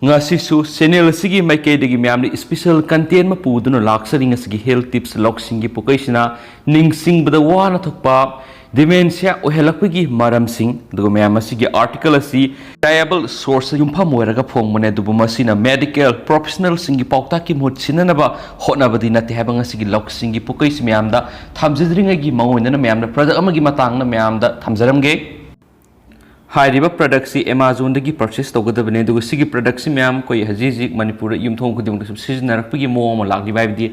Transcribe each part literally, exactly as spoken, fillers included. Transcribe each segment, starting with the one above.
ꯉꯁꯤꯁꯨ ꯆꯦꯅꯦꯜ ꯑꯁꯤꯒꯤ ꯃꯥꯏꯀꯩꯗꯒꯤ ꯃꯌꯥꯝꯗ ꯏꯁꯄꯤꯁꯦꯜ ꯀꯟꯇꯦꯟ ꯑꯃ ꯄꯨꯗꯨꯅ ꯂꯥꯛꯆꯔꯤ꯫ ꯉꯁꯤꯒꯤ ꯍꯦꯜꯊ ꯇꯤꯞꯁ ꯂꯧꯁꯤꯡꯒꯤ ꯄꯨꯀꯩꯁꯤꯅ ꯅꯤꯡꯁꯤꯡꯕꯗ ꯋꯥꯅ ꯊꯣꯛꯄ ꯗꯤꯃꯦꯟꯁꯤꯌꯥ ꯑꯣꯏꯍꯜꯂꯛꯄꯒꯤ ꯃꯔꯝꯁꯤꯡ, ꯑꯗꯨꯒ ꯃꯌꯥꯝ ꯑꯁꯤꯒꯤ ꯑꯥꯔꯇꯤꯀꯜ ꯑꯁꯤ ꯔꯤꯂꯥꯏꯑꯦꯕꯜ ꯁꯣꯔꯁꯇ ꯌꯨꯝꯐꯝ ꯑꯣꯏꯔꯒ ꯐꯣꯡꯕꯅꯦ, ꯑꯗꯨꯕꯨ ꯃꯁꯤꯅ ꯃꯦꯗꯤꯀꯦꯜ ꯄ꯭ꯔꯣꯐꯦꯁꯅꯦꯜꯁꯤꯡꯒꯤ ꯄꯥꯎꯇꯥꯛꯀꯤ ꯃꯍꯨꯠ ꯁꯤꯟꯅꯅꯕ ꯍꯣꯠꯅꯕꯗꯤ ꯅꯠꯇꯦ ꯍꯥꯏꯕ ꯉꯁꯤꯒꯤ ꯂꯧꯁꯤꯡꯒꯤ ꯄꯨꯀꯩꯁꯤ ꯃꯌꯥꯝꯗ ꯊꯝꯖꯗ꯭ꯔꯤꯉꯩꯒꯤ ꯃꯥꯡꯑꯣꯏꯅꯅ ꯃꯌꯥꯝꯗ ꯄ꯭ꯔꯗꯛ ꯑꯃꯒꯤ ꯃꯇꯥꯡꯗ ꯃꯌꯥꯝꯗ ꯊꯝꯖꯔꯝꯒꯦ꯫ ꯍꯥꯏꯔꯤꯕ ꯄ꯭ꯔꯗꯛꯁꯤ ꯑꯦꯃꯥꯖꯣꯟꯗꯒꯤ ꯄꯔꯆꯦꯁ ꯇꯧꯒꯗꯕꯅꯦ, ꯑꯗꯨꯒ ꯁꯤꯒꯤ ꯄ꯭ꯔꯗꯛꯁꯤ ꯃꯌꯥꯝ ꯑꯩꯈꯣꯏ ꯍꯧꯖꯤꯛ ꯍꯧꯖꯤꯛ ꯃꯅꯤꯄꯨꯔꯗ ꯌꯨꯝꯊꯣꯡ ꯈꯨꯗꯤꯡꯃꯛꯇ ꯁꯨꯝ ꯁꯤꯖꯤꯟꯅꯔꯛꯄꯒꯤ ꯃꯑꯣꯡ ꯑꯃ ꯂꯥꯛꯂꯤꯕ ꯍꯥꯏꯕꯗꯤ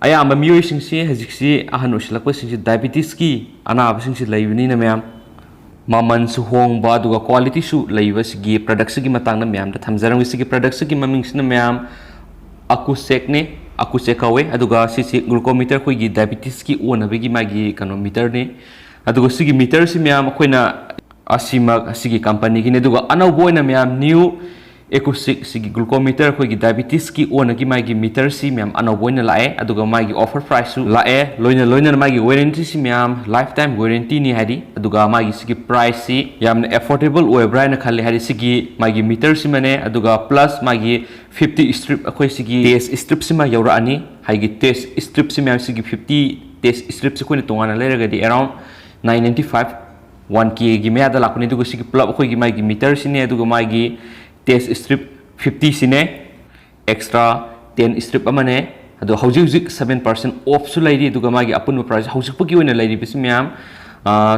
ꯑꯌꯥꯝꯕ ꯃꯤꯑꯣꯏꯁꯤꯡꯁꯤ ꯍꯧꯖꯤꯛꯁꯤ ꯑꯍꯟ ꯑꯣꯏꯁꯤꯜꯂꯛꯄꯁꯤꯡꯁꯤ ꯗꯥꯏꯕꯤꯇꯤꯁꯀꯤ ꯑꯅꯥꯕꯁꯤꯡꯁꯤ ꯂꯩꯕꯅꯤꯅ ꯃꯌꯥꯝ ꯃꯃꯜꯁꯨ ꯍꯣꯡꯕ ꯑꯗꯨꯒ ꯀ꯭ꯋꯥꯂꯤꯇꯤꯁꯨ ꯂꯩꯕ ꯁꯤꯒꯤ ꯄ꯭ꯔꯗꯛꯁꯤꯒꯤ ꯃꯇꯥꯡꯗ ꯃꯌꯥꯝꯗ ꯊꯝꯖꯔꯝꯒꯦ꯫ ꯁꯤꯒꯤ ꯄ꯭ꯔꯗꯛꯁꯤꯒꯤ ꯃꯃꯤꯡꯁꯤꯅ ꯃꯌꯥꯝ ꯑꯀꯨꯆꯦꯛꯅꯦ, ꯑꯀꯨꯆꯦꯛ ꯀꯧꯋꯦ꯫ ꯑꯗꯨꯒ ꯁꯤꯁꯤ ꯒ꯭ꯂꯨꯀꯣꯃꯤꯇꯔ ꯑꯩꯈꯣꯏꯒꯤ ꯗꯥꯏꯕꯤꯇꯤꯁꯀꯤ ꯑꯣꯟꯅꯕꯒꯤ ꯃꯥꯒꯤ ꯀꯩꯅꯣ ꯃꯤꯇꯔꯅꯤ꯫ ꯑꯗꯨꯒ ꯁꯤꯒꯤ ꯃꯤꯇꯔꯁꯤ ꯃꯌꯥꯝ ꯑꯩꯈꯣꯏꯅ ꯑꯁꯤꯃꯛ ꯑꯁꯤꯒꯤ ꯀꯝꯄꯅꯤꯒꯤꯅꯤ꯫ ꯑꯗꯨꯒ ꯑꯅꯧꯕ ꯑꯣꯏꯅ ꯃꯌꯥꯝ ꯅ꯭ꯌꯨ ꯑꯦꯀꯨꯁꯤꯛ ꯁꯤꯒꯤ ꯒ꯭ꯂꯨꯀꯣꯃꯤꯇꯔ ꯑꯩꯈꯣꯏꯒꯤ ꯗꯥꯏꯕꯤꯇꯤꯁꯀꯤ ꯑꯣꯟꯅꯒꯤ ꯃꯥꯒꯤ ꯃꯤꯇꯔꯁꯤ ꯃꯌꯥꯝ ꯑꯅꯧꯕ ꯑꯣꯏꯅ ꯂꯥꯛꯑꯦ꯫ ꯑꯗꯨꯒ ꯃꯥꯒꯤ ꯑꯣꯐꯔ ꯄ꯭ꯔꯥꯏꯁꯁꯨ ꯂꯥꯛꯑꯦ꯫ ꯂꯣꯏꯅ ꯂꯣꯏꯅꯅ ꯃꯥꯒꯤ ꯋꯥꯔꯦꯟꯇꯤꯁꯤ ꯃꯌꯥꯝ ꯂꯥꯏꯐ ꯇꯥꯏꯝ ꯋꯥꯔꯦꯟꯇꯤꯅꯤ ꯍꯥꯏꯗꯤ꯫ ꯑꯗꯨꯒ ꯃꯥꯒꯤ ꯁꯤꯒꯤ ꯄ꯭ꯔꯥꯏꯁꯁꯤ ꯌꯥꯝꯅ ꯑꯦꯐꯣꯔꯗꯦꯕꯜ ꯑꯣꯏꯕ꯭ꯔꯥ ꯍꯥꯏꯅ ꯈꯜꯂꯤ, ꯍꯥꯏꯗꯤ ꯁꯤꯒꯤ ꯃꯥꯒꯤ ꯃꯤꯇꯔꯁꯤꯃꯅꯦ, ꯑꯗꯨꯒ ꯄ꯭ꯂꯁ ꯃꯥꯒꯤ ꯐꯤꯐꯇꯤ ꯁ꯭ꯇ꯭ꯔꯤꯞ ꯑꯩꯈꯣꯏ ꯁꯤꯒꯤ ꯇꯦꯁ ꯁ꯭ꯇ꯭ꯔꯤꯞꯁꯤꯃ ꯌꯧꯔꯛꯑꯅꯤ꯫ ꯍꯥꯏꯗꯤ ꯇꯦꯁ ꯁ꯭ꯇ꯭ꯔꯤꯞꯁꯤ ꯃꯌꯥꯝ ꯁꯤꯒꯤ ꯐꯤꯐꯇꯤ ꯇꯦꯁ ꯁ꯭ꯇ꯭ꯔꯤꯞꯁꯤ ꯑꯩꯈꯣꯏꯅ ꯇꯣꯉꯥꯟꯅ ꯂꯩꯔꯒꯗꯤ around nine ninety five one ꯀꯦꯒꯤ ꯃꯌꯥꯗ ꯂꯥꯛꯄꯅꯤ꯫ ꯑꯗꯨꯒ ꯁꯤꯒꯤ ꯄꯨꯂꯞ ꯑꯩꯈꯣꯏꯒꯤ ꯃꯥꯒꯤ ꯃꯤꯇꯔꯁꯤꯅꯦ, ꯑꯗꯨꯒ ꯃꯥꯒꯤ ꯇꯦꯁ ꯁ꯭ꯇ꯭ꯔꯤꯞ ꯐꯤꯐꯇꯤꯁꯤꯅꯦ, ꯑꯦꯛꯁꯇ꯭ꯔꯥ ꯇꯦꯟ ꯁ꯭ꯇ꯭ꯔꯤꯞ ꯑꯃꯅꯦ꯫ ꯑꯗꯣ ꯍꯧꯖꯤꯛ ꯍꯧꯖꯤꯛ ꯁꯚꯦꯟ ꯄꯥꯔꯁꯦꯟ ꯑꯣꯐꯁꯨ ꯂꯩꯔꯤ꯫ ꯑꯗꯨꯒ ꯃꯥꯒꯤ ꯑꯄꯨꯟꯕ ꯄ꯭ꯔꯥꯏꯁ ꯍꯧꯖꯤꯛ ꯐꯥꯎꯒꯤ ꯑꯣꯏꯅ ꯂꯩꯔꯤꯕꯁꯤ ꯃꯌꯥꯝ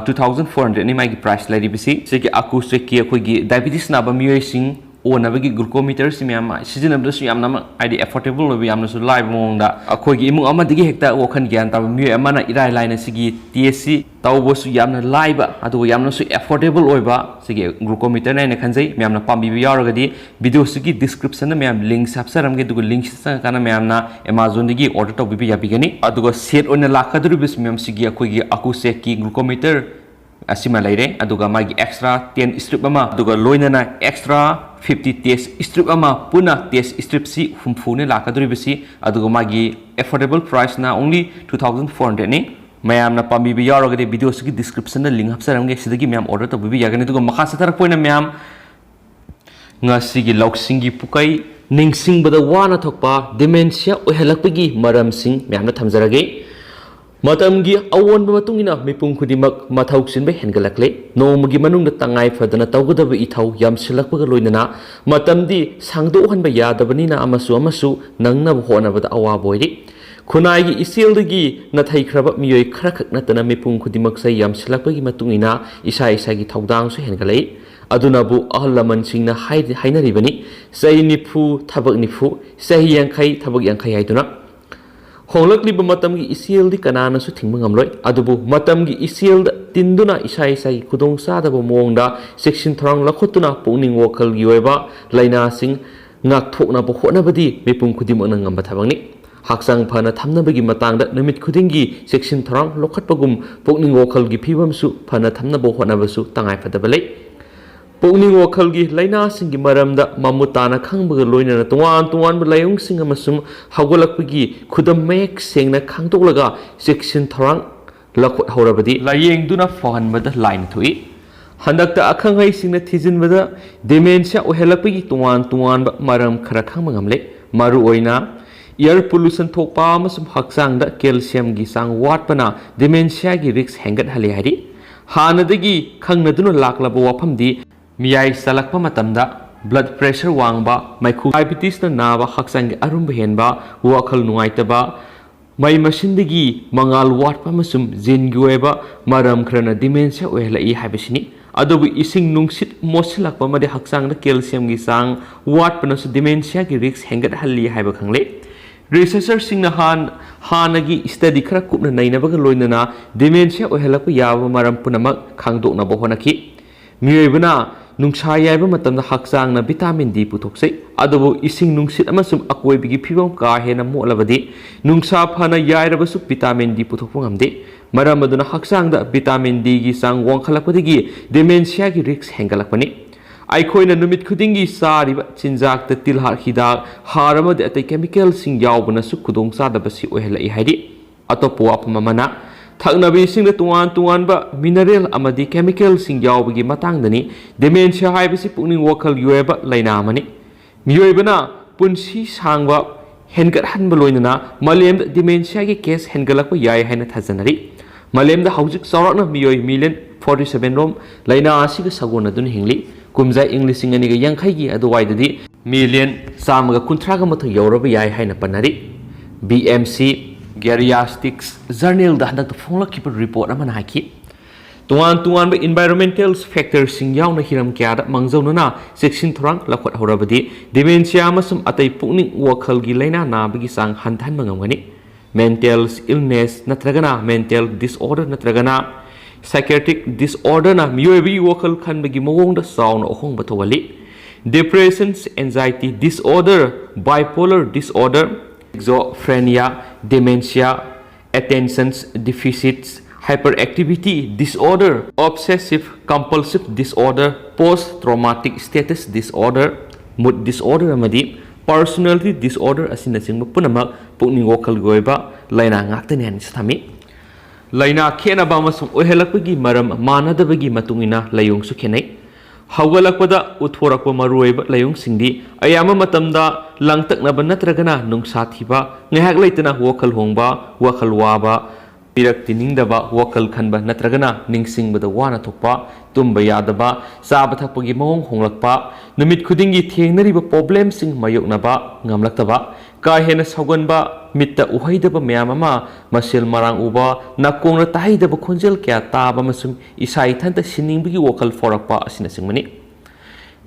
ꯇꯨ ꯊꯥꯎꯖꯟ ꯐꯣꯔ ꯍꯟꯗ꯭ꯔꯦꯠꯅꯤ ꯃꯥꯒꯤ ꯄ꯭ꯔꯥꯏꯁ ꯂꯩꯔꯤꯕꯁꯤ꯫ ꯁꯤꯒꯤ ꯑꯀꯨꯁꯦꯛꯀꯤ ꯑꯩꯈꯣꯏꯒꯤ ꯗꯥꯏꯕꯤꯇꯤꯁ ꯅꯥꯕ ꯃꯤꯑꯣꯏꯁꯤꯡ ꯑꯣꯟꯅꯕꯒꯤ ꯒ꯭ꯂꯨꯀꯣꯃꯤꯇꯔꯁꯤ ꯃꯌꯥꯝ ꯁꯤꯖꯤꯟꯅꯕꯗꯁꯨ ꯌꯥꯝꯅ ꯍꯥꯏꯗꯤ ꯑꯦꯐꯣꯔꯗꯦꯕꯜ ꯑꯣꯏꯕ, ꯌꯥꯝꯅꯁꯨ ꯂꯥꯏꯕ ꯃꯑꯣꯡꯗ ꯑꯩꯈꯣꯏꯒꯤ ꯏꯃꯨꯡ ꯑꯃꯗꯒꯤ ꯍꯦꯛꯇ ꯋꯥꯈꯜ ꯒ꯭ꯌꯥꯟ ꯇꯥꯕ ꯃꯤꯑꯣꯏ ꯑꯃꯅ ꯏꯔꯥꯏ ꯂꯥꯏꯅ ꯁꯤꯒꯤ ꯇꯦꯁꯁꯤ ꯇꯧꯕꯁꯨ ꯌꯥꯝꯅ ꯂꯥꯏꯕ, ꯑꯗꯨꯒ ꯌꯥꯝꯅꯁꯨ ꯑꯦꯐꯣꯔꯗꯦꯕꯜ ꯑꯣꯏꯕ ꯁꯤꯒꯤ ꯒ꯭ꯂꯨꯀꯣꯃꯤꯇꯔꯅꯦ ꯍꯥꯏꯅ ꯈꯟꯖꯩ꯫ ꯃꯌꯥꯝꯅ ꯄꯥꯝꯕꯤꯕ ꯌꯥꯎꯔꯒꯗꯤ ꯚꯤꯗꯤꯑꯣꯁꯤꯒꯤ ꯗꯤꯁꯀ꯭ꯔꯤꯞꯁꯟꯗ ꯃꯌꯥꯝ ꯂꯤꯡꯛꯁ ꯍꯥꯞꯆꯔꯝꯒꯦ, ꯑꯗꯨꯒ ꯂꯤꯡꯛꯁꯤꯗ ꯆꯪꯉꯀꯥꯟꯗ ꯃꯌꯥꯝꯅ ꯑꯦꯃꯥꯖꯣꯟꯗꯒꯤ ꯑꯣꯔꯗꯔ ꯇꯧꯕꯤꯕ ꯌꯥꯕꯤꯒꯅꯤ꯫ ꯑꯗꯨꯒ ꯁꯦꯠ ꯑꯣꯏꯅ ꯂꯥꯛꯀꯗꯧꯔꯤꯕꯁꯤ ꯃꯌꯥꯝ ꯁꯤꯒꯤ ꯑꯩꯈꯣꯏꯒꯤ ꯑꯀꯨꯁꯦꯛꯀꯤ ꯒ꯭ꯂꯨꯀꯣꯃꯤꯇꯔ ꯑꯁꯤꯃ ꯂꯩꯔꯦ, ꯑꯗꯨꯒ ꯃꯥꯒꯤ ꯑꯦꯛꯁꯇ꯭ꯔꯥ ꯇꯦꯟ ꯁ꯭ꯇ꯭ꯔꯤꯞ ꯑꯃ, ꯑꯗꯨꯒ ꯂꯣꯏꯅꯅ ꯑꯦꯛꯁꯇ꯭ꯔꯥ ꯐꯤꯐꯇꯤ ꯇꯦꯁ ꯁ꯭ꯇ꯭ꯔꯤꯞ ꯑꯃ, ꯄꯨꯟꯅ ꯇꯦꯁ ꯁ꯭ꯇ꯭ꯔꯤꯞꯁꯤ ꯍꯨꯝꯐꯨꯅꯤ ꯂꯥꯛꯀꯗꯧꯔꯤꯕꯁꯤ꯫ ꯑꯗꯨꯒ ꯃꯥꯒꯤ ꯑꯦꯐꯣꯔꯗꯦꯕꯜ ꯄ꯭ꯔꯥꯏꯁꯅ ꯑꯣꯡꯂꯤ ꯇꯨ ꯊꯥꯎꯖꯟ ꯐꯣꯔ ꯍꯟꯗ꯭ꯔꯦꯠꯅꯤ꯫ ꯃꯌꯥꯝꯅ ꯄꯥꯝꯕꯤꯕ ꯌꯥꯎꯔꯒꯗꯤ ꯚꯤꯗꯤꯑꯣꯁꯤꯒꯤ ꯗꯤꯁꯀ꯭ꯔꯤꯞꯁꯟꯗ ꯂꯤꯡꯛ ꯍꯥꯞꯆꯔꯝꯒꯦ, ꯁꯤꯗꯒꯤ ꯃꯌꯥꯝ ꯑꯣꯔꯗꯔ ꯇꯧꯕꯤꯕ ꯌꯥꯒꯅꯤ꯫ ꯑꯗꯨꯒ ꯃꯈꯥ ꯆꯠꯊꯔꯛꯄ ꯑꯣꯏꯅ ꯃꯌꯥꯝ ꯉꯁꯤꯒꯤ ꯂꯧꯁꯤꯡꯒꯤ ꯄꯨꯀꯩ, ꯅꯤꯡꯁꯤꯡꯕꯗ ꯋꯥꯅ ꯊꯣꯛꯄ ꯗꯤꯃꯦꯟꯁꯤꯌꯥ ꯑꯣꯏꯍꯜꯂꯛꯄꯒꯤ ꯃꯔꯝꯁꯤꯡ ꯃꯌꯥꯝꯅ ꯊꯝꯖꯔꯒꯦ꯫ ꯃꯇꯝꯒꯤ ꯑꯑꯣꯟꯕ ꯃꯇꯨꯡ ꯏꯟꯅ ꯃꯤꯄꯨꯝ ꯈꯨꯗꯤꯡꯃꯛ ꯃꯊꯧ ꯆꯤꯟꯕ ꯍꯦꯟꯒꯠꯂꯛꯂꯦ꯫ ꯅꯣꯡꯃꯒꯤ ꯃꯅꯨꯡꯗ ꯇꯉꯥꯏ ꯐꯗꯅ ꯇꯧꯒꯗꯕ ꯏꯊꯧ ꯌꯥꯝꯁꯤꯜꯂꯛꯄꯒ ꯂꯣꯏꯅꯅ ꯃꯇꯝꯗꯤ ꯁꯥꯡꯗꯣꯛꯍꯟꯕ ꯌꯥꯗꯕꯅꯤꯅ ꯑꯃꯁꯨ ꯑꯃꯁꯨ ꯅꯪꯅꯕ ꯍꯣꯠꯅꯕꯗ ꯑꯋꯥꯕ ꯑꯣꯏꯔꯤ꯫ ꯈꯨꯟꯅꯥꯏꯒꯤ ꯏꯆꯦꯜꯗꯒꯤ ꯅꯥꯊꯩꯈ꯭ꯔꯕ ꯃꯤꯑꯣꯏ ꯈꯔꯈꯛ ꯅꯠꯇꯅ ꯃꯤꯄꯨꯝ ꯈꯨꯗꯤꯡꯃꯛꯁꯦ ꯌꯥꯝꯁꯤꯜꯂꯛꯄꯒꯤ ꯃꯇꯨꯡ ꯏꯟꯅ ꯏꯁꯥ ꯏꯁꯥꯒꯤ ꯊꯧꯗꯥꯡꯁꯨ ꯍꯦꯟꯒꯠꯂꯛꯏ꯫ ꯑꯗꯨꯅꯕꯨ ꯑꯍꯜ ꯂꯃꯟꯁꯤꯡꯅ ꯍꯥꯏ-, ꯍꯥꯏꯅꯔꯤꯕꯅꯤ, "ꯆꯍꯤ ꯅꯤꯐꯨ, ꯊꯕꯛ ꯅꯤꯐꯨ, ꯆꯍꯤ ꯌꯥꯡꯈꯩ, ꯊꯕꯛ ꯌꯥꯡꯈꯩ" ꯍꯥꯏꯗꯨꯅ꯫ ꯍꯣꯡꯂꯛꯂꯤꯕ ꯃꯇꯝꯒꯤ ꯏꯆꯦꯜꯗꯤ ꯀꯅꯥꯅꯁꯨ ꯊꯤꯡꯕ ꯉꯝꯂꯣꯏ꯫ ꯑꯗꯨꯕꯨ ꯃꯇꯝꯒꯤ ꯏꯆꯦꯜꯗ ꯇꯤꯟꯗꯨꯅ ꯏꯁꯥ ꯏꯁꯥꯒꯤ ꯈꯨꯗꯣꯡꯆꯥꯗꯕ ꯃꯑꯣꯡꯗ ꯆꯦꯛꯁꯤꯟ ꯊꯧꯔꯥꯡ ꯂꯧꯈꯠꯇꯨꯅ ꯄꯨꯛꯅꯤꯡ ꯋꯥꯈꯜꯒꯤ ꯑꯣꯏꯕ ꯂꯥꯏꯅꯥꯁꯤꯡ ꯉꯥꯛꯊꯣꯛꯅꯕ ꯍꯣꯠꯅꯕꯗꯤ ꯃꯤꯄꯨꯝ ꯈꯨꯗꯤꯡꯃꯛꯅ ꯉꯝꯕ ꯊꯕꯛꯅꯤ꯫ ꯍꯛꯆꯥꯡ ꯐꯅ ꯊꯝꯅꯕꯒꯤ ꯃꯇꯥꯡꯗ ꯅꯨꯃꯤꯠ ꯈꯨꯗꯤꯡꯒꯤ ꯆꯦꯛꯁꯤꯟ ꯊꯧꯔꯥꯡ ꯂꯧꯈꯠꯄꯒꯨꯝ ꯄꯨꯛꯅꯤꯡ ꯋꯥꯈꯜꯒꯤ ꯐꯤꯕꯝꯁꯨ ꯐꯅ ꯊꯝꯅꯕ ꯍꯣꯠꯅꯕꯁꯨ ꯇꯉꯥꯏ ꯐꯗꯕ ꯂꯩ꯫ ꯄꯨꯛꯅꯤꯡ ꯋꯥꯈꯜꯒꯤ ꯂꯥꯏꯅꯥꯁꯤꯡꯒꯤ ꯃꯔꯝꯗ ꯃꯃꯨꯠ ꯇꯥꯅ ꯈꯪꯕꯒ ꯂꯣꯏꯅꯅ ꯇꯣꯉꯥꯟ ꯇꯣꯉꯥꯟꯕ ꯂꯥꯏꯑꯣꯡꯁꯤꯡ ꯑꯃꯁꯨꯡ ꯍꯧꯒꯠꯂꯛꯄꯒꯤ ꯈꯨꯗꯝ ꯃꯌꯦꯛ ꯁꯦꯡꯅ ꯈꯪꯗꯣꯛꯂꯒ ꯆꯦꯛꯁꯤꯟ ꯊꯧꯔꯥꯡ ꯂꯧꯈꯠꯍꯧꯔꯕꯗꯤ ꯂꯥꯏꯌꯦꯡꯗꯨꯅ ꯐꯍꯟꯕꯗ ꯂꯥꯏꯅ ꯊꯣꯛꯏ꯫ ꯍꯟꯗꯛꯇ ꯑꯈꯪ ꯑꯍꯩꯁꯤꯡꯅ ꯊꯤꯖꯤꯟꯕꯗ ꯗꯤꯃꯦꯟꯁꯤꯌꯥ ꯑꯣꯏꯍꯜꯂꯛꯄꯒꯤ ꯇꯣꯉꯥꯟ ꯇꯣꯉꯥꯟꯕ ꯃꯔꯝ ꯈꯔ ꯈꯪꯕ ꯉꯝꯂꯦ꯫ ꯃꯔꯨꯑꯣꯏꯅ ꯏꯌꯔ ꯄꯣꯂꯨꯁꯟ ꯊꯣꯛꯄ ꯑꯃꯁꯨꯡ ꯍꯛꯆꯥꯡꯗ ꯀꯦꯜꯁꯤꯌꯝꯒꯤ ꯆꯥꯡ ꯋꯥꯠꯄꯅ ꯗꯤꯃꯦꯟꯁꯤꯌꯥꯒꯤ ꯔꯤꯁ꯭ꯛ ꯍꯦꯟꯒꯠꯍꯜꯂꯤ ꯍꯥꯏꯔꯤ꯫ ꯍꯥꯟꯅꯗꯒꯤ ꯈꯪꯅꯗꯨꯅ ꯂꯥꯛꯂꯕ ꯋꯥꯐꯝꯗꯤ ꯃꯤꯌꯥꯏ ꯆꯜꯂꯛꯄ ꯃꯇꯝꯗ ꯕ꯭ꯂꯗ ꯄ꯭ꯔꯦꯁꯔ ꯋꯥꯡꯕ, ꯃꯩꯈꯨ, ꯗꯥꯏꯕꯤꯇꯤꯁꯅ ꯅꯥꯕ, ꯍꯛꯆꯥꯡꯒꯤ ꯑꯔꯨꯝꯕ ꯍꯦꯟꯕ, ꯋꯥꯈꯜ ꯅꯨꯡꯉꯥꯏꯇꯕ, ꯃꯍꯩ ꯃꯁꯤꯡꯗꯒꯤ ꯃꯉꯥꯜ ꯋꯥꯠꯄ ꯑꯃꯁꯨꯡ ꯖꯤꯟꯒꯤ ꯑꯣꯏꯕ ꯃꯔꯝ ꯈꯔꯅ ꯗꯤꯃꯦꯟꯁꯤꯌꯥ ꯑꯣꯏꯍꯜꯂꯛꯏ ꯍꯥꯏꯕꯁꯤꯅꯤ꯫ ꯑꯗꯨꯕꯨ ꯏꯁꯤꯡ ꯅꯨꯡꯁꯤꯠ ꯃꯣꯠꯁꯤꯜꯂꯛꯄ ꯑꯃꯗꯤ ꯍꯛꯆꯥꯡꯗ ꯀꯦꯜꯁꯤꯌꯝꯒꯤ ꯆꯥꯡ ꯋꯥꯠꯄꯅꯁꯨ ꯗꯤꯃꯦꯟꯁꯤꯌꯥꯒꯤ ꯔꯤꯁ꯭ꯛ ꯍꯦꯟꯒꯠꯍꯜꯂꯤ ꯍꯥꯏꯕ ꯈꯪꯂꯦ꯫ ꯔꯤꯁꯔꯆꯔꯁꯤꯡꯅ ꯍꯥꯟ-, ꯍꯥꯟꯅꯒꯤ ꯁ꯭ꯇꯗꯤ ꯈꯔ ꯀꯨꯞꯅ ꯅꯩꯅꯕꯒ ꯂꯣꯏꯅꯅ ꯗꯤꯃꯦꯟꯁꯤꯌꯥ ꯑꯣꯏꯍꯜꯂꯛꯄ ꯌꯥꯕ ꯃꯔꯝ ꯄꯨꯝꯅꯃꯛ ꯈꯪꯗꯣꯛꯅꯕ ꯍꯣꯠꯅꯈꯤ꯫ ꯃꯤꯑꯣꯏꯕꯅ ꯅꯨꯡꯁꯥ ꯌꯥꯏꯕ ꯃꯇꯝꯗ ꯍꯛꯆꯥꯡꯅ ꯚꯤꯇꯥꯃꯤꯟ ꯗꯤ ꯄꯨꯊꯣꯛꯆꯩ, ꯑꯗꯨꯕꯨ ꯏꯁꯤꯡ ꯅꯨꯡꯁꯤꯠ ꯑꯃꯁꯨꯡ ꯑꯀꯣꯏꯕꯒꯤ ꯐꯤꯕꯝ ꯀꯥ ꯍꯦꯟꯅ ꯃꯣꯠꯂꯕꯗꯤ ꯅꯨꯡꯁꯥ ꯐꯅ ꯌꯥꯏꯔꯕꯁꯨ ꯚꯤꯇꯥꯃꯤꯟ ꯗꯤ ꯄꯨꯊꯣꯛꯄ ꯉꯝꯗꯦ꯫ ꯃꯔꯝ ꯑꯗꯨꯅ ꯍꯛꯆꯥꯡꯗ ꯚꯤꯇꯥꯃꯤꯟ ꯗꯤꯒꯤ ꯆꯥꯡ ꯋꯥꯡꯈꯠꯂꯛꯄꯗꯒꯤ ꯗꯤꯃꯦꯟꯁꯤꯌꯥꯒꯤ ꯔꯤꯁ꯭ꯛ ꯍꯦꯟꯒꯠꯂꯛꯄꯅꯤ꯫ ꯑꯩꯈꯣꯏꯅ ꯅꯨꯃꯤꯠ ꯈꯨꯗꯤꯡꯒꯤ ꯆꯥꯔꯤꯕ ꯆꯤꯟꯖꯥꯛꯇ ꯇꯤꯜꯍꯥꯠ ꯍꯤꯗꯥꯛ, ꯍꯥꯔ ꯑꯃꯗꯤ ꯑꯇꯩ ꯀꯦꯃꯤꯀꯦꯜꯁꯤꯡ ꯌꯥꯎꯕꯅꯁꯨ ꯈꯨꯗꯣꯡꯆꯥꯗꯕꯁꯤ ꯑꯣꯏꯍꯜꯂꯛꯏ ꯍꯥꯏꯔꯤ꯫ ꯑꯇꯣꯞꯄ ꯋꯥꯐꯝ ꯑꯃꯅ, ꯊꯛꯅꯕ ꯏꯁꯤꯡꯗ ꯇꯣꯉꯥꯟ ꯇꯣꯉꯥꯟꯕ ꯃꯤꯅꯔꯦꯜ ꯑꯃꯗꯤ ꯀꯦꯃꯤꯀꯦꯜꯁꯤꯡ ꯌꯥꯎꯕꯒꯤ ꯃꯇꯥꯡꯗꯒꯤ꯫ ꯗꯤꯃꯦꯟꯁꯤꯌꯥ ꯍꯥꯏꯕꯁꯤ ꯄꯨꯛꯅꯤꯡ ꯋꯥꯈꯜꯒꯤ ꯑꯣꯏꯕ ꯂꯥꯏꯅꯥ ꯑꯃꯅꯤ꯫ ꯃꯤꯑꯣꯏꯕꯅ ꯄꯨꯟꯁꯤ ꯁꯥꯡꯕ ꯍꯦꯟꯒꯠꯍꯟꯕ ꯂꯣꯏꯅꯅ ꯃꯥꯂꯦꯝꯗ ꯗꯤꯃꯦꯟꯁꯤꯌꯥꯒꯤ ꯀꯦꯁ ꯍꯦꯟꯒꯠꯂꯛꯄ ꯌꯥꯏ ꯍꯥꯏꯅ ꯊꯥꯖꯅꯔꯤ꯫ ꯃꯥꯂꯦꯝꯗ ꯍꯧꯖꯤꯛ ꯆꯥꯎꯔꯥꯛꯅ ꯃꯤꯑꯣꯏ ꯃꯤꯂꯤꯌꯟ ꯐꯣꯔꯇꯤ ꯁꯚꯦꯟ ꯔꯣꯝ ꯂꯥꯏꯅꯥ ꯑꯁꯤꯒ ꯁꯥꯒꯣꯟꯅꯗꯨꯅ ꯍꯤꯡꯂꯤ꯫ ꯀꯨꯝꯖꯥ ꯏꯪ ꯂꯤꯁꯤꯡ ꯑꯅꯤꯒ ꯌꯥꯡꯈꯩꯒꯤ ꯑꯗꯨꯋꯥꯏꯗꯗꯤ ꯃꯤꯂꯤꯌꯟ ꯆꯥꯝꯃꯒ ꯀꯨꯟꯊ꯭ꯔꯥꯒ ꯃꯥꯊꯣꯏ ꯌꯧꯔꯕ ꯌꯥꯏ ꯍꯥꯏꯅ ꯄꯟꯅꯔꯤ꯫ ꯕꯤ ꯑꯦꯝ ꯁꯤ Geriatrics ꯖꯔꯅꯦꯜꯗ ꯍꯟꯗꯛꯇ ꯐꯣꯡꯂꯛꯈꯤꯕ ꯔꯤꯄꯣꯔꯠ ꯑꯃꯅ ꯍꯥꯏꯈꯤ, ꯇꯣꯉꯥꯟ ꯇꯣꯉꯥꯟꯕ ꯏꯟꯚꯥꯏꯔꯣꯟꯃꯦꯟꯇꯦꯜ ꯐꯦꯛꯇꯔꯁꯤꯡ ꯌꯥꯎꯅ ꯍꯤꯔꯝ ꯀꯌꯥꯗ ꯃꯥꯡꯖꯧꯅꯅ ꯆꯦꯛꯁꯤꯟ ꯊꯧꯔꯥꯡ ꯂꯧꯈꯠꯍꯧꯔꯕꯗꯤ ꯗꯤꯃꯦꯟꯁꯤꯌꯥ ꯑꯃꯁꯨꯡ ꯑꯇꯩ ꯄꯨꯛꯅꯤꯡ ꯋꯥꯈꯜꯒꯤ ꯂꯥꯏꯅꯥ ꯅꯥꯕꯒꯤ ꯆꯥꯡ ꯍꯟꯊꯍꯟꯕ ꯉꯝꯒꯅꯤ꯫ ꯃꯦꯟꯇꯦꯜ ꯏꯜꯅꯦꯁ ꯅꯠꯇ꯭ꯔꯒꯅ ꯃꯦꯟꯇꯦꯜ ꯗꯤꯁꯑꯣꯔꯗꯔ ꯅꯠꯇ꯭ꯔꯒꯅ ꯁꯥꯏꯀꯦꯇ꯭ꯔꯤꯛ ꯗꯤꯁꯑꯣꯔꯗꯔꯅ ꯃꯤꯑꯣꯏꯕꯒꯤ ꯋꯥꯈꯜ ꯈꯟꯕꯒꯤ ꯃꯑꯣꯡꯗ ꯆꯥꯎꯅ ꯑꯍꯣꯡꯕ ꯊꯣꯛꯍꯜꯂꯤ꯫ Depression, anxiety disorder, bipolar disorder, schizophrenia, dementia, attention deficit hyperactivity disorder, obsessive compulsive disorder, post traumatic stress disorder, mood disorder ꯑꯃꯗꯤ personality disorder ꯑꯁꯤꯅꯆꯤꯡꯕ ꯄꯨꯝꯅꯃꯛ ꯄꯨꯛꯅꯤꯡ ꯋꯥꯈꯜꯒꯤ ꯑꯣꯏꯕ ꯂꯥꯏꯅꯥ ꯉꯥꯛꯇꯅꯤ ꯍꯥꯏꯅꯁꯨ ꯊꯝꯃꯤ꯫ ꯂꯥꯏꯅꯥ ꯈꯦꯠꯅꯕ ꯑꯃꯁꯨꯡ ꯑꯣꯏꯍꯜꯂꯛꯄꯒꯤ ꯃꯔꯝ ꯃꯥꯟꯅꯗꯕꯒꯤ ꯃꯇꯨꯡ ꯏꯟꯅ ꯂꯥꯏꯑꯣꯡꯁꯨ ꯈꯦꯠꯅꯩ꯫ ꯍꯧꯒꯠꯂꯛꯄꯗ ꯎꯠꯊꯣꯔꯛꯄ ꯃꯔꯨꯑꯣꯏꯕ ꯂꯥꯏꯑꯣꯡꯁꯤꯡꯗꯤ ꯑꯌꯥꯝꯕ ꯃꯇꯝꯗ ꯂꯥꯡꯇꯛꯅꯕ ꯅꯠꯇ꯭ꯔꯒꯅ ꯅꯨꯡꯁꯥ ꯊꯤꯕ, ꯉꯥꯏꯍꯥꯛ ꯂꯩꯇꯅ ꯋꯥꯈꯜ ꯍꯣꯡꯕ, ꯋꯥꯈꯜ ꯋꯥꯕ, ꯄꯤꯔꯛ ꯇꯤꯅꯤꯡꯗꯕ, ꯋꯥꯈꯜ ꯈꯟꯕ ꯅꯠꯇ꯭ꯔꯒꯅ ꯅꯤꯡꯁꯤꯡꯕꯗ ꯋꯥꯅ ꯊꯣꯛꯄ, ꯇꯨꯝꯕ ꯌꯥꯗꯕ, ꯆꯥꯕ ꯊꯛꯄꯒꯤ ꯃꯑꯣꯡ ꯍꯣꯡꯂꯛꯄ, ꯅꯨꯃꯤꯠ ꯈꯨꯗꯤꯡꯒꯤ ꯊꯦꯡꯅꯔꯤꯕ ꯄ꯭ꯔꯣꯕ꯭ꯂꯦꯝꯁꯤꯡ ꯃꯥꯌꯣꯛꯅꯕ ꯉꯝꯂꯛꯇꯕ, ꯀꯥ ꯍꯦꯟꯅ ꯁꯥꯎꯒꯟꯕ, ꯃꯤꯠꯇ ꯎꯍꯩꯗꯕ ꯃꯌꯥꯝ ꯑꯃ, ꯃꯁꯦꯜ ꯃꯔꯥꯡ ꯎꯕ, ꯅꯥꯀꯣꯡꯅ ꯇꯥꯍꯩꯗꯕ ꯈꯣꯟꯖꯦꯜ ꯀꯌꯥ ꯇꯥꯕ ꯑꯃꯁꯨꯡ ꯏꯁꯥ ꯏꯊꯟꯇ ꯁꯤꯅꯤꯡꯕꯒꯤ ꯋꯥꯈꯜ ꯐꯥꯎꯔꯛꯄ ꯑꯁꯤꯅꯆꯤꯡꯕꯅꯤ꯫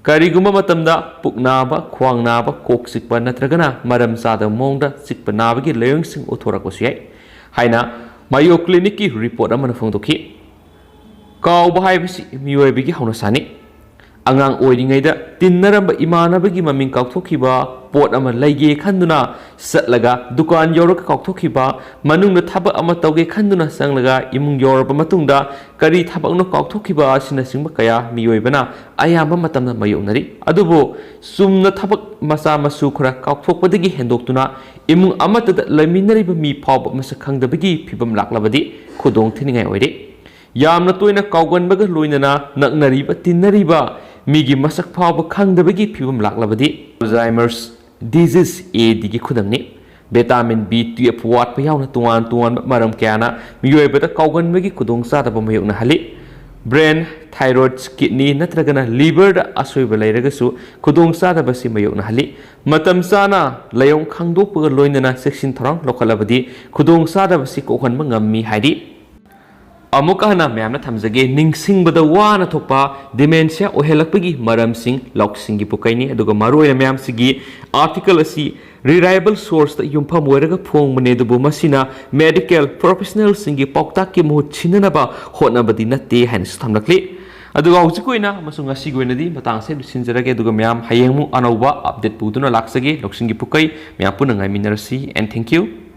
ꯀꯔꯤꯒꯨꯝꯕ ꯃꯇꯝꯗ ꯄꯨꯛ ꯅꯥꯕ, ꯈ꯭ꯋꯥꯡ ꯅꯥꯕ, ꯀꯣꯛ ꯆꯤꯛꯄ ꯅꯠꯇ꯭ꯔꯒꯅ ꯃꯔꯝ ꯆꯥꯗꯕ ꯃꯑꯣꯡꯗ ꯆꯤꯛꯄ ꯅꯥꯕꯒꯤ ꯂꯥꯏꯑꯣꯡꯁꯤꯡ ꯎꯠꯊꯣꯔꯛꯄꯁꯨ ꯌꯥꯏ ꯍꯥꯏꯅ Mayo Clinicꯀꯤ ꯔꯤꯄꯣꯔꯠ ꯑꯃꯅ ꯐꯣꯡꯗꯣꯛꯈꯤ꯫ ꯀꯥꯎꯕ ꯍꯥꯏꯕꯁꯤ ꯃꯤꯑꯣꯏꯕꯒꯤ ꯍꯧꯅꯁꯥꯅꯤ꯫ ꯑꯉꯥꯡ ꯑꯣꯏꯔꯤꯉꯩꯗ ꯇꯤꯟꯅꯔꯝꯕ ꯏꯃꯥꯟꯅꯕꯒꯤ ꯃꯃꯤꯡ ꯀꯥꯎꯊꯣꯛꯈꯤꯕ, ꯄꯣꯠ ꯑꯃ ꯂꯩꯒꯦ ꯈꯟꯗꯨꯅ ꯆꯠꯂꯒ ꯗꯨꯀꯥꯟ ꯌꯧꯔꯒ ꯀꯥꯎꯊꯣꯛꯈꯤꯕ, ꯃꯅꯨꯡꯗ ꯊꯕꯛ ꯑꯃ ꯇꯧꯒꯦ ꯈꯟꯗꯨꯅ ꯆꯪꯂꯒ ꯏꯃꯨꯡ ꯌꯧꯔꯕ ꯃꯇꯨꯡꯗ ꯀꯔꯤ ꯊꯕꯛꯅꯣ ꯀꯥꯎꯊꯣꯛꯈꯤꯕ ꯑꯁꯤꯅꯆꯤꯡꯕ ꯀꯌꯥ ꯃꯤꯑꯣꯏꯕꯅ ꯑꯌꯥꯝꯕ ꯃꯇꯝꯗ ꯃꯥꯌꯣꯛꯅꯔꯤ꯫ ꯑꯗꯨꯕꯨ ꯆꯨꯝꯅ ꯊꯕꯛ ꯃꯆꯥ ꯃꯁꯨ ꯈꯔ ꯀꯥꯎꯊꯣꯛꯄꯗꯒꯤ ꯍꯦꯟꯗꯣꯛꯇꯨꯅ ꯏꯃꯨꯡ ꯑꯃꯠꯇꯗ ꯂꯩꯃꯤꯟꯅꯔꯤꯕ ꯃꯤ ꯐꯥꯎꯕ ꯃꯁꯛ ꯈꯪꯗꯕꯒꯤ ꯐꯤꯕꯝ ꯂꯥꯛꯂꯕꯗꯤ ꯈꯨꯗꯣꯡ ꯊꯤꯅꯤꯡꯉꯥꯏ ꯑꯣꯏꯔꯦ꯫ ꯌꯥꯝꯅ ꯇꯣꯏꯅ ꯀꯥꯎꯒꯟꯕꯒ ꯂꯣꯏꯅꯅ ꯅꯛꯅꯔꯤꯕ ꯇꯤꯟꯅꯔꯤꯕ ꯃꯤꯒꯤ ꯃꯁꯛ ꯐꯥꯎꯕ ꯈꯪꯗꯕꯒꯤ ꯐꯤꯕꯝ ꯂꯥꯛꯂꯕꯗꯤ Alzheimer's disease, AD ꯒꯤ ꯈꯨꯗꯝꯅꯤ꯫ Vitamin B twelve ꯋꯥꯠꯄ ꯌꯥꯎꯅ ꯇꯣꯉꯥꯟ ꯇꯣꯉꯥꯟꯕ ꯃꯔꯝ ꯀꯌꯥꯅ ꯃꯤꯑꯣꯏꯕꯗ ꯀꯥꯎꯒꯟꯕꯒꯤ ꯈꯨꯗꯣꯡꯆꯥꯗꯕ ꯃꯥꯌꯣꯛꯅꯍꯜꯂꯤ꯫ Brain, thyroid, kidney ꯅꯠꯇ꯭ꯔꯒꯅ liver ꯗ ꯑꯁꯣꯏꯕ ꯂꯩꯔꯒꯁꯨ ꯈꯨꯗꯣꯡꯆꯥꯗꯕꯁꯤ ꯃꯥꯌꯣꯛꯅꯍꯜꯂꯤ꯫ ꯃꯇꯝ ꯆꯥꯅ ꯂꯥꯏꯑꯣꯡ ꯈꯪꯗꯣꯛꯄꯒ ꯂꯣꯏꯅꯅ ꯆꯦꯛꯁꯤꯟ ꯊꯧꯔꯥꯡ ꯂꯧꯈꯠꯂꯕꯗꯤ ꯈꯨꯗꯣꯡꯆꯥꯗꯕꯁꯤ ꯀꯣꯛꯍꯟꯕ ꯉꯝꯃꯤ ꯍꯥꯏꯔꯤ꯫ ꯑꯃꯨꯛꯀ ꯍꯟꯅ ꯃꯌꯥꯝꯅ ꯊꯝꯖꯒꯦ, ꯅꯤꯡꯁꯤꯡꯕꯗ ꯋꯥꯅ ꯊꯣꯛꯄ dementia ꯑꯣꯏꯍꯜꯂꯛꯄꯒꯤ ꯃꯔꯝꯁꯤꯡ ꯂꯧꯁꯤꯡꯒꯤ ꯄꯨꯀꯩꯅꯤ꯫ ꯑꯗꯨꯒ ꯃꯔꯨꯑꯣꯏꯅ ꯃꯌꯥꯝꯁꯤꯒꯤ article ꯑꯁꯤ reliable source ꯇ ꯌꯨꯝꯐꯝ ꯑꯣꯏꯔꯒ ꯐꯣꯡꯕꯅꯦ, ꯑꯗꯨꯕꯨ ꯃꯁꯤꯅ medical professional ꯁꯤꯡꯒꯤ ꯄꯥꯎꯇꯥꯛꯀꯤ ꯃꯍꯨꯠ ꯁꯤꯟꯅꯅꯕ ꯍꯣꯠꯅꯕꯗꯤ ꯅꯠꯇꯦ ꯍꯥꯏꯅꯁꯨ ꯊꯝꯂꯛꯂꯤ꯫ ꯑꯗꯨꯒ ꯍꯧꯖꯤꯛꯀꯤ ꯑꯣꯏꯅ ꯑꯃꯁꯨꯡ ꯉꯁꯤꯒꯤ ꯑꯣꯏꯅꯗꯤ ꯃꯇꯥꯡ ꯑꯁꯤꯗ ꯂꯣꯏꯁꯤꯟꯖꯔꯒꯦ, ꯑꯗꯨꯒ ꯃꯌꯥꯝ ꯍꯌꯦꯡ ꯑꯃꯨꯛ ꯑꯅꯧꯕ update ꯄꯨꯗꯨꯅ ꯂꯥꯛꯆꯒꯦ꯫ ꯂꯧꯁꯤꯡꯒꯤ ꯄꯨꯀꯩ ꯃꯌꯥꯝ ꯄꯨꯟꯅ ꯉꯥꯏꯃꯤꯟꯅꯔꯁꯤ, and thank you꯫